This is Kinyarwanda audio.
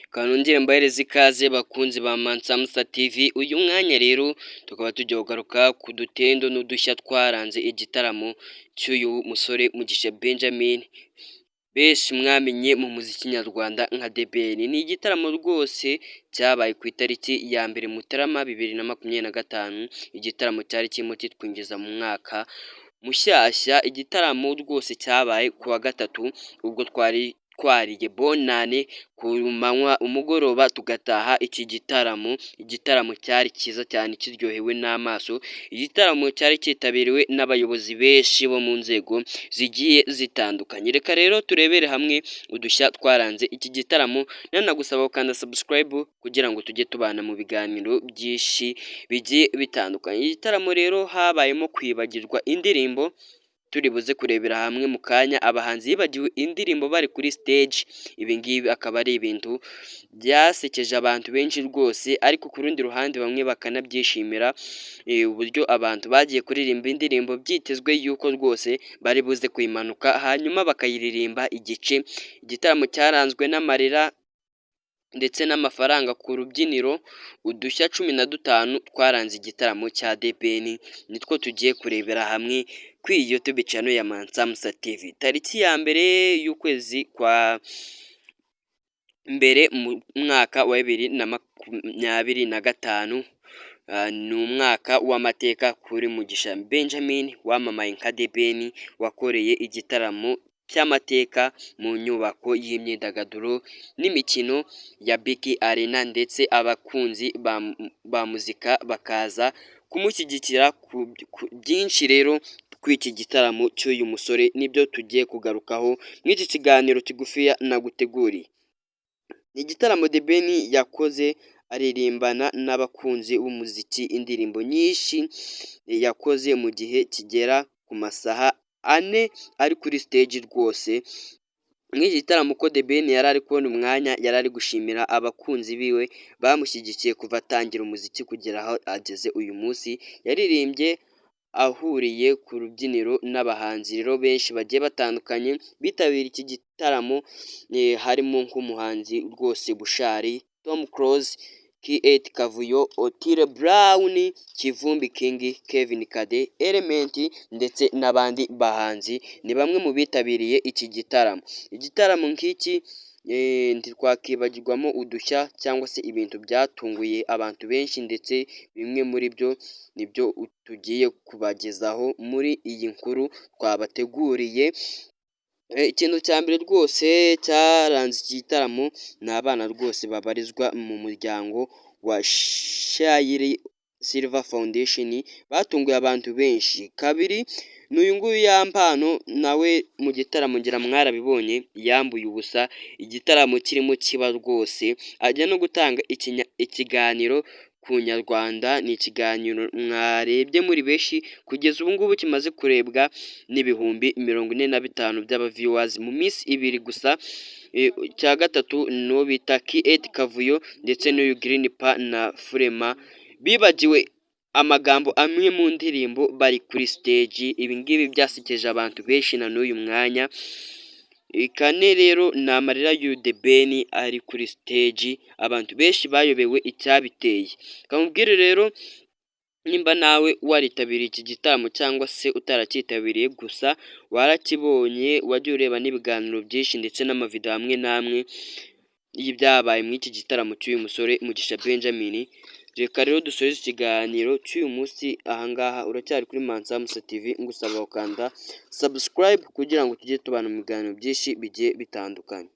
Reka nongere mbahereze ikaze, bakunzi ba Mansamusa TV. Uyu mwanya rero tukaba tugiye kugaruka ku dutendo n'udushya twaranze igitaramo cy'uyu musore Mugisha Benjamin, benshi mwamenye mu muziki nyarwanda nka The Ben. Ni igitaramo rwose cyabaye ku itariki ya 1 Mutarama 2025, igitaramo cyari kirimo kitwinjiza mu mwaka mushyashya, igitaramo rwose cyabaye ku wa gatatu, ubwo twari twariye bonane ku manywa, umugoroba tugataha iki gitaramo. Igitaramo cyari cyiza cyane, kiryohewe n'amaso, igitaramo cyari cyitabiriwe n'abayobozi benshi bo mu nzego zigiye zitandukanye. Reka rero turebere hamwe udushya twaranze iki gitaramo, nanagusaba gukanda subscribe kugira ngo tujye tubana mu biganiro byinshi bigiye bitandukanye. Igitaramo rero habayemo kwibagirwa indirimbo, turi buze kurebera hamwe mu kanya, abahanzi bibagiwe indirimbo bari kuri stage. Ibi ngibi akaba ari ibintu byasekeje abantu benshi rwose, ariko ku rundi ruhande bamwe bakanabyishimira, uburyo abantu bagiye kuririmba indirimbo byitezwe yuko rwose bari buze kuyimanuka hanyuma bakayiririmba igice. Igitaramo cyaranzwe n'amarira ndetse n'amafaranga ku rubyiniro. Udushya 15 twaranze igitaramo cya The Ben nitwo tugiye kurebera hamwe kuri iyi YouTube channel ya Mansamusa TV. Tariki ya 1 y'ukwezi kwa mbere mu mwaka wa 2025 ni umwaka w'amateka kuri Mugisha Benjamin wamamaye nka The Ben, wakoreye igitaramo cy'amateka mu nyubako y'imyidagaduro n'imikino ya BK Arena, ndetse abakunzi ba muzika bakaza kumushyigikira ku byinshi. Rero kuri iki gitaramo cy'uyu musore nibyo tugiye kugarukaho muri iki kiganiro kigufiya naguteguriye. Ni igitaramo The Ben yakoze aririmbana n'abakunzi b'umuziki indirimbo nyinshi yakoze mu gihe kigera ku masaha 4 ari kuri stage rwose. Muri iki gitaramo, uko The Ben yari ari kubona umwanya, yari ari gushimira abakunzi biwe bamushyigikiye kuva atangira umuziki kugera aho ageze uyu munsi. Yaririmbye ahuriye ku rubyiniro n'abahanzi rero benshi bagiye batandukanye bitabiriye iki gitaramo, harimo nk'umuhanzi rwose Bushali, Tom Close, K8 Kavuyo, Otile Brown, Kivumbi King, Kevin Kade, Element ndetse n'abandi bahanzi ni bamwe mu bitabiriye iki gitaramo. Igitaramo nk'iki ntitwakibagirwamo udushya cyangwa se ibintu byatunguye abantu benshi, ndetse bimwe muri byo nibyo tugiye kubagezaho muri iyi nkuru twabateguriye. Ikintu cya mbere rwose cyaranze iki gitaramo ni abana rwose babarizwa mu muryango wa Sherrie Silver Foundation batunguye abantu benshi. Kabiri ni uyu nguyu Yampano, nawe mu gitaramo ngira mwarabibonye, yambuye ubusa igitaramo kirimo kiba rwose, ajya no gutanga ikiganiro ku Nyarwanda. Ni ikiganiro mwarebye muri benshi, kugeza ubu ngubu kimaze kurebwa n'45,000 by'aba viewers mu minsi 2 gusa. Icya gatatu ni uwo bita K8 Kavuyo ndetse n'uyu Green P na Freema bibagiwe amagambo amwe mu ndirimbo bari kuri stage. Ibi ngibi byasekeje abantu benshi na n'uyu mwanya. Kane rero ni amarira y'uyu The Ben ari kuri stage, abantu benshi bayobewe icyabiteye. Kamubwire rero, nimba nawe waritabiriye iki gitaramo cyangwa se utaracyitabiriye, gusa warakibonye, wagiye ureba n'ibiganiro byinshi ndetse n'ama video amwe n'amwe y'ibyabaye muri iki gitaramo cy'uyu musore Mugisha Benjamin. Reka rero dusoze ikiganiro cy'uyu munsi ahangaha. Uracyari kuri Mansamusa TV, ngusaba gukanda subscribe kugira ngo tujye tubana mu biganiro byinshi bigiye bitandukanye.